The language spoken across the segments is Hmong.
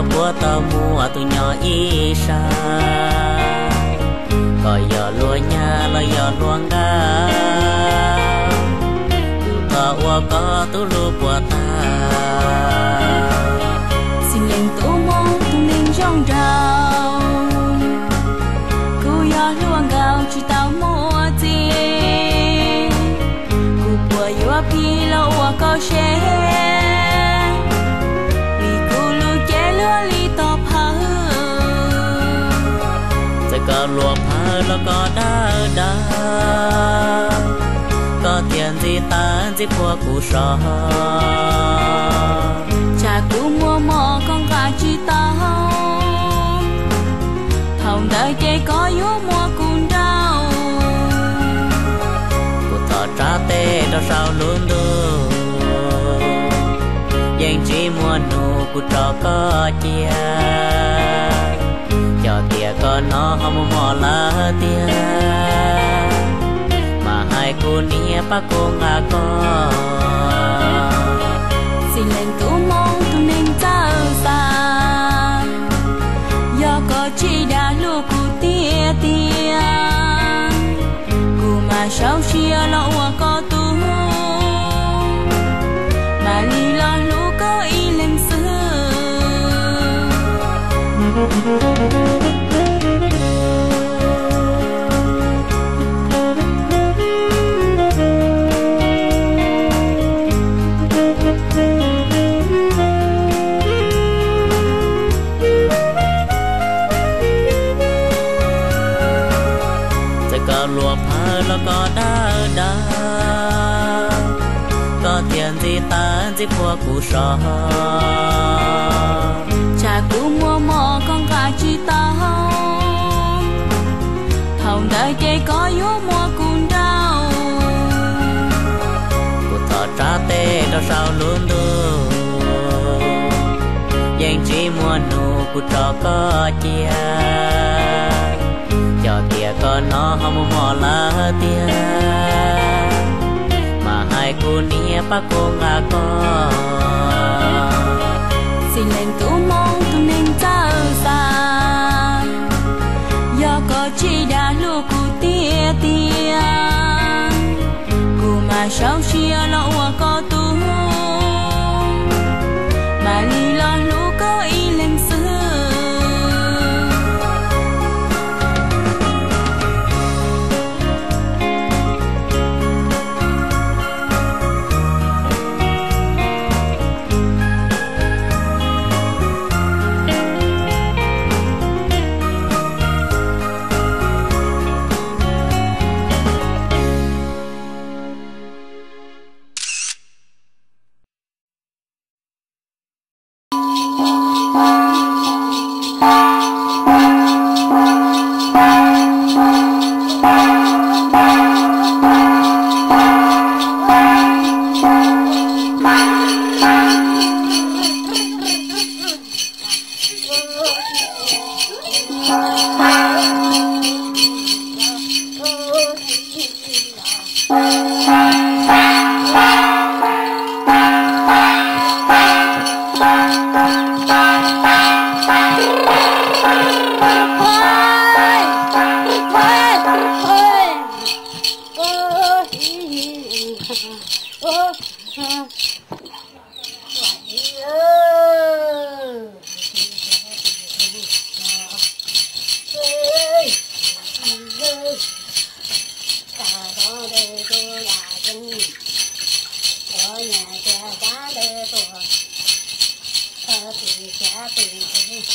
Puab tau muaj tus nyom ib sab, koj yog luag nyab los yog luag nkauj, kuv tau ua koj tub lub puag ta. Xeem Leej tub Hmoob tus neeg zoo nraug, kuv yog hluas nkauj tsis tau muaj txiv, kuv puas yuav phim los ua koj seb, vim kuv lub cev luag li tog phawj. Txawm koj luag phawj los koj dawb dawb, koj thiaj ntxim tawv ntxim puag kuv so. Tsam kuv muaj mov koj nqa tsis tau, thaum ntawd ces koj yuav muab kuv nrauj. Kuv thov tsa tes rau saum lub ntuj, yeej tsis muaj hnub kuv tso koj cia. Cov tiam koj hnov ho muaj mov lawm tiag, mas hais kuv niam pab kuv nqa koj. Xeem Leej tub Hmoob tus neeg txawj xav, yog koj tsis dag hlub kuv tiag tiag, kuv mam sau siab los ua koj tub, mam li los hlub koj ib leeg xwb. Txawm koj luag phawj los koj dawb dawb, koj thiaj ntxim tawv ntxim puag kuv so. Tsam kuv muaj mov koj nqa tsis tau, thaum ntawd ces koj yuav muab kuv nrauj. Kuv thov tsa tes rau saum lub ntuj, yeej tsis muaj hnub kuv tso koj cia. Cov tiam koj hnov ho muaj mov lawm tiag, mas hais kuv niam pab kuv nqa koj. Xeem Leej tub Hmoob tus neeg txawj xav, yog koj tsis dag hlub kuv tiag tiag, kuv mam sau siab los ua koj tub, mam li los hlub koj ib leeg xwb.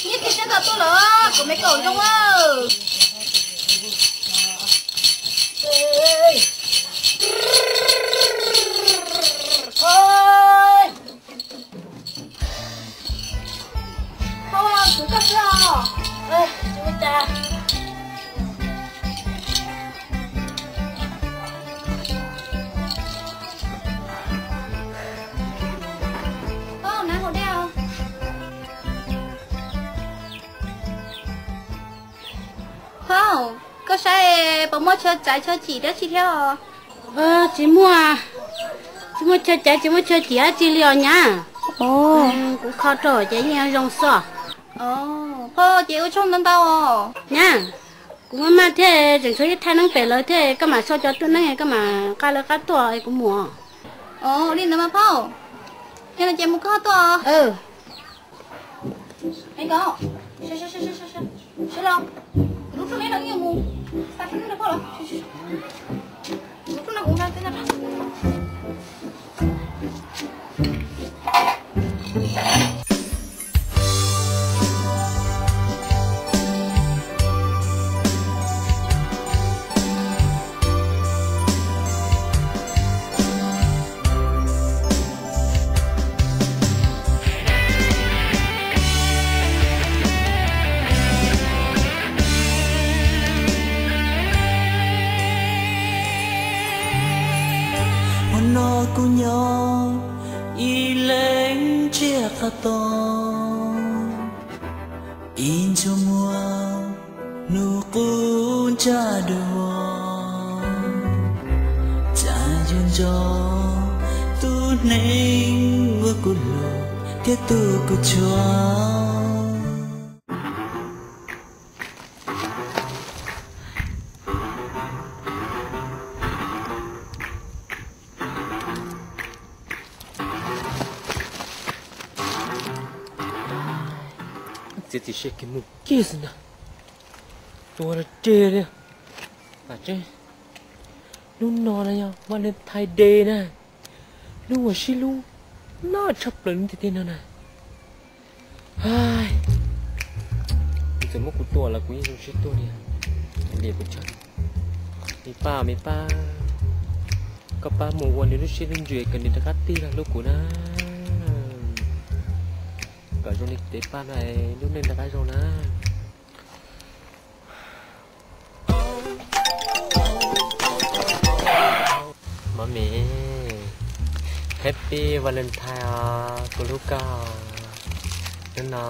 Nyob twg sab tod tuaj los kuv me kaum zoo a. Hau, kuv koj xwb os. Ua cas? Hau, koj saib puas muaj chaw txaiv chaw cim dab tsi thiab os? Tsis muaj, tsis muaj chaw txaiv tsis muaj chaw cim dab tsi li os nyab. Kuv kho rau ces yeej zoo xwb. Phauj, ces ua tsaug ntau ntau os. Nyab, kuv maj maj thiab, tseem tshuav ib thaj neeb pem lawv thiab, koj mam so cov tuaj neeb, koj mam nqa lawv qab tuaj es kuv mus. Li ntawd mas phauj, yog li ces mus koj tuaj. Hmo no kuv nyob ib leeg tsiaj qab tooj, ib ntsug muag hnub qub ntsaj dua, cas yuav nco tus neeg uas kuv hlub thiab tus kuv tshua. Txiav txim siab kiag mus kiag xwb ntag. Tua rau reg li. Hnub no na yog Valentine Day na, hnub uas sib hlub loj tshaj plaws lub ntiaj teb no na. Kuv txawm muab kuv tua los kuv yeej zoo siab tuaj li. Liam kuv tso. Me paj, me paj, koj pab mus ua nws lub siab lub ntsws kom nws rov qab tig los hlub kuv na. Kom zoo li kuv tej paj no lub neej rov qab zoo na. Mami, Happy Valentine os, kuv hlub koj. Hnub no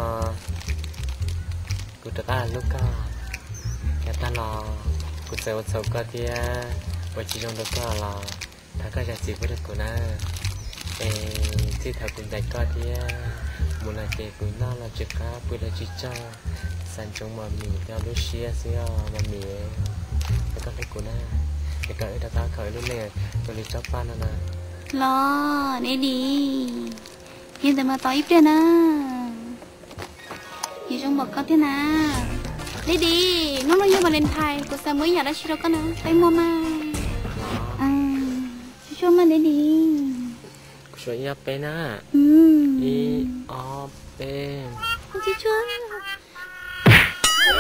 kuv rov qab hlub koj. Yav tag los kuv txawm ua txhaum koj thiab ua tsis zoo rau koj los thov koj zam txim pub rau kuv na. Es txij thaum kuv ncaim koj thiab mus no ces kuv noj los tsis qab, pw los tsis tsaug, xav ntsoov Mami thiab lub siab xwb os Mami. Thov koj hlub kuv na, es kom wb rov qab kho wb lub neej ua li tsob paj no na. Los, Daddy, yog ntawd mas tos ib pliag na. Nws zoo npaum koj thiab na. Daddy, hnub no yog Valentine, kuv xav muab ib yam dab tsi rau koj na, qe muag mas. Tsis tshua mas Daddy. Kuv suav ib ob peb na. Ib ob peb. Tsis tshua. Koj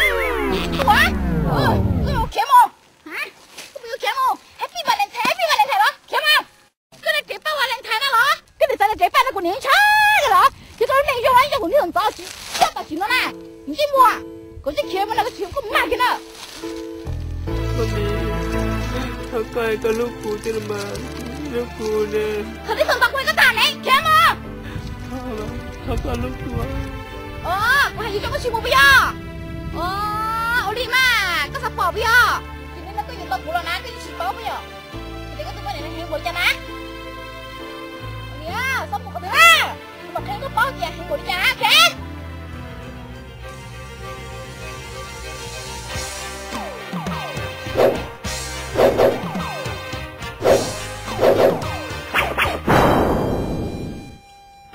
yuav khiav mus, koj yuav khiav mus, Happy Valentine, Happy Valentine los khiav mus. Koj niag dev paj Valentine na los, koj niag txawv niag dev paj no kuv niam ntshai los, yog koj lub neej zoo na yog kuv niag ntxov tsis coj tam sim no na, ntsej muag, koj tsis khiav mus na koj tsis yog koj mag kiag na. Thov koj, koj hlub kuv thiab los mas, hlub kuv ne. Thov tib tug ntau kuv hais koj tag ne, khiav mus. Thov koj hlub kuv. Kuv hais yus zoo koj tsis mus puas yog? Ua li mas koj xav pom puas yog? Ces nim no koj yuav tau kuv los na koj yeej tsis paub puas yog? Ces koj tus poj niam no heev npaum li cas na? Ua li, txhob mus qhov twg na, kuv mam qhia koj paub tias heev npaum li cas na.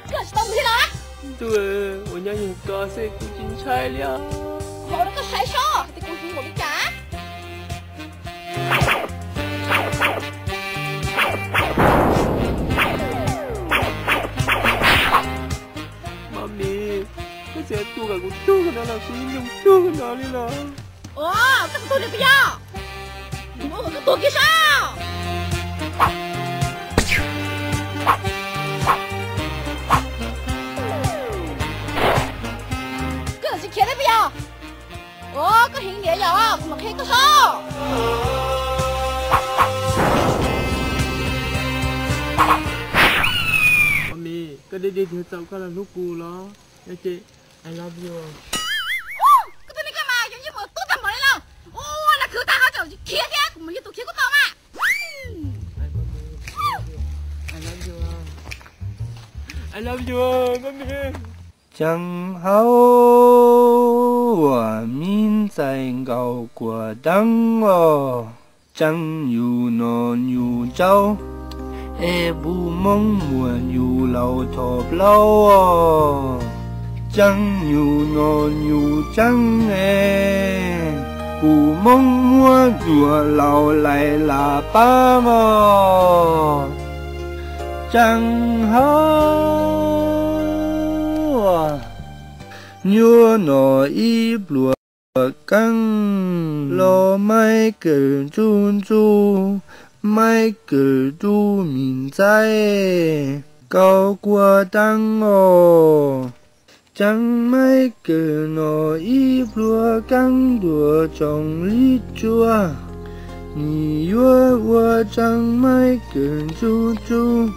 Koj tsis tau mus thiab los? Ntuj, ua nyob yog koj xwb kuv tsis ntshai li os. Kuv hais rau koj saib seb hais tias kuv heev npaum li cas. Mami, koj txiv tub kom kuv tuag no los kuv yeej yuav tuag no li los. Koj tsis tuag li puas yog? Kuv muab koj tuag kiag saib. Koj tsis khiav li puas yog? Koj heev niam yom, kuv mam qhia koj saib. Mami, koj deb deb tiag txaus koj los hlub kuv los? Yog ces I love you. Koj tus me koj mas yog yeej mus tub tag npaum li los. Ua, nas khwv tag ho tseem khiav thiab, kuv mus yug tus khiav kuj tau mas. I love you, mami. Tseev hauv uas mi ntxais nkaus kuas deeb os, tseev yus no yus tsaub es puv moob muas yus laus tho plaub os, tseev yus no yus tseev es puv moob muab yuav laus lais las pab os. Tseev hauv uas nyuaj no ib pluag keeb los maib kawm ntsuj ntsuj, maib kawm ntuj mi ntxaib kau kua teeb os. Tseev maib kawm no ib pluag keeb ntuas tsoom li tsuas, nim yuav ua tseev maib kawm ntsuj ntsuj,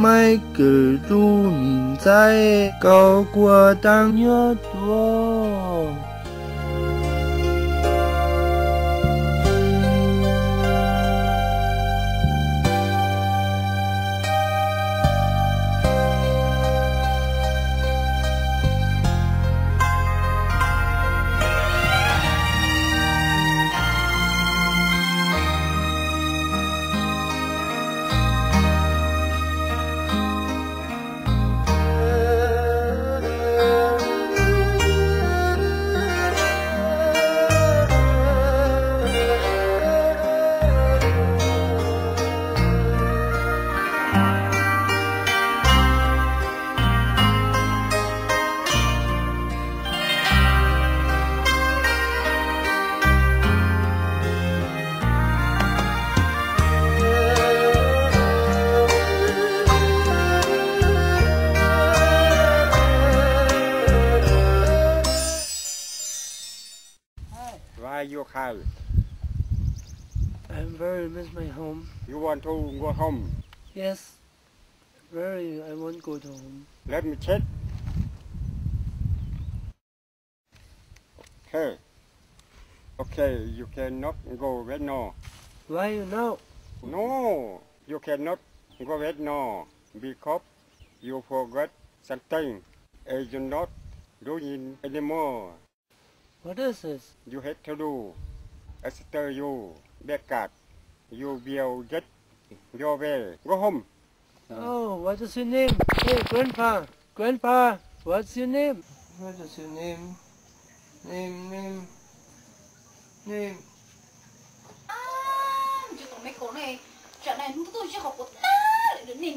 maib kawm ntuj mi ntxaib kau kua teeb nyob tuaj. Why you cry? I'm very miss my home. You want to go home? Yes, very. I want go to home. Let me check. Okay. Okay, you cannot go right now. Why you know? No, you cannot go right now because you forgot something and you not doing anymore. What is this? You have to do. After you back up, you will get your way. Go home. Oh, what is your name? Hey, grandpa. Grandpa, what's your name? What is your name? Name, name, name. Tus me kaus ne, tsam no hnub tuaj zib qhov quav tag lawm, nej